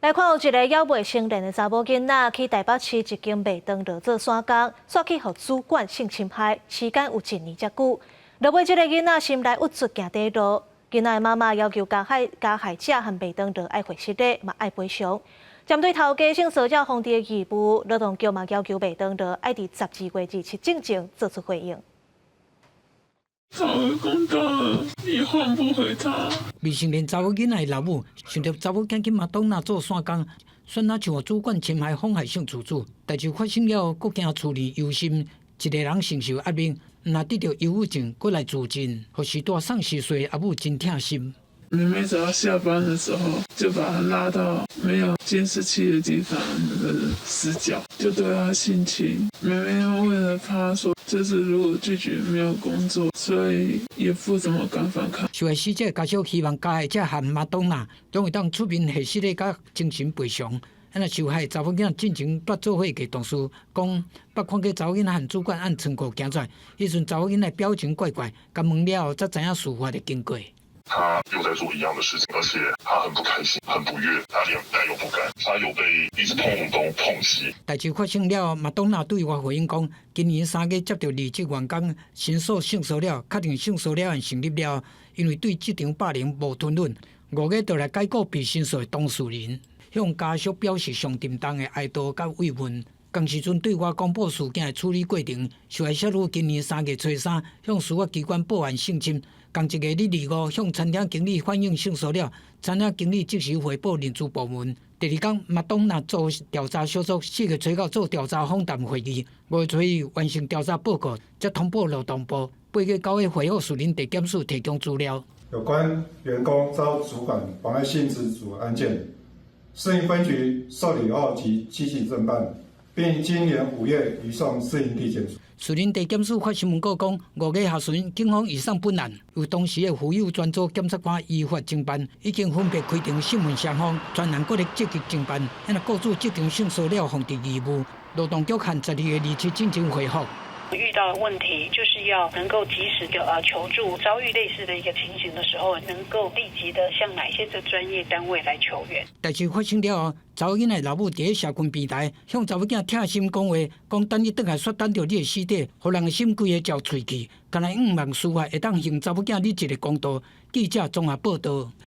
來看有一个猶未成年的查某囡仔去台北市一間麥當勞做散工，煞去予主管性侵害，時間有一年遮久。落尾這个囡仔心內鬱卒行短路，囡仔的媽媽要求加害者和麥當勞愛回失禮，嘛愛賠償。針對頭家性騷擾防治的義務，勞動局嘛要求麥當勞愛佇12月27進前做出回應。討回公道，你換不回他。未成年查某囡仔的老母想著查某囝去麥當勞做散工，選啊像主管侵害妨害性自主，代誌發生了，閣驚厝裡憂心，一个人承受壓力，毋若得著憂鬱症，閣來自盡，予時大送十歲阿母真疼心。妹妹只要下班的時候，就把她拉到沒有監視器的地方，那個死角，就對她性侵。妹妹為了怕說，這次如果拒絕沒有工作，所以也不怎麼敢反抗。受害死者家屬希望加害者和麥當勞攏會當出面核實的佮精神賠償。啊，受害查某囡仔進前捌做伙嘅同事講，捌看過查某囡仔和主管按倉庫行出來，彼陣查某囡仔表情怪怪，共問了後才知影事發的經過。他又在做一樣的事情，而且他很不開心，很不悅，他臉帶有不甘，他有被一直碰東碰西。代誌發生了，麥當勞對外回應講，今年3月接到離職員工申訴性騷擾，確定性騷擾案成立了，因為對這場霸凌無吞忍，5月就來解僱被申訴的當事人，向家屬表示上沉重的哀悼佮慰問。仝時陣對外公布事件的處理過程，受害少女今年3月初三向司法機關報案性侵，仝一个禮拜五向餐廳經理反映性騷擾，餐廳經理即時回報人資部門。第二天，麥當勞組調查小組4月初九做調查訪談會議，5月初一完成調查報告，才通報勞動部。8月9日回覆士林地檢署提供資料。有關員工遭主管妨礙性自主案件，士林分局受理後即積極偵辦，並今年5月移送士林地檢署。士林地檢署發新聞稿講，5月下旬，警方移送本案，由當時的婦幼專組檢察官依法偵辦，已經分別開庭審問雙方，全案閣咧積極偵辦，按雇主這場性騷擾防治義務，勞動局和12月27進行回覆。遇到問題就是要能夠及時的求助，遭遇類似的一個情形的時候，能夠立即的向哪些的專業單位來求援。代誌發生了後，查某囡仔老母佇咧社群平台向查某囝疼心講話，講等你轉來煞等著你的死底，予人的心規个焦喙去，敢若向望司法會當還查某囝你一个公道。記者綜合報道。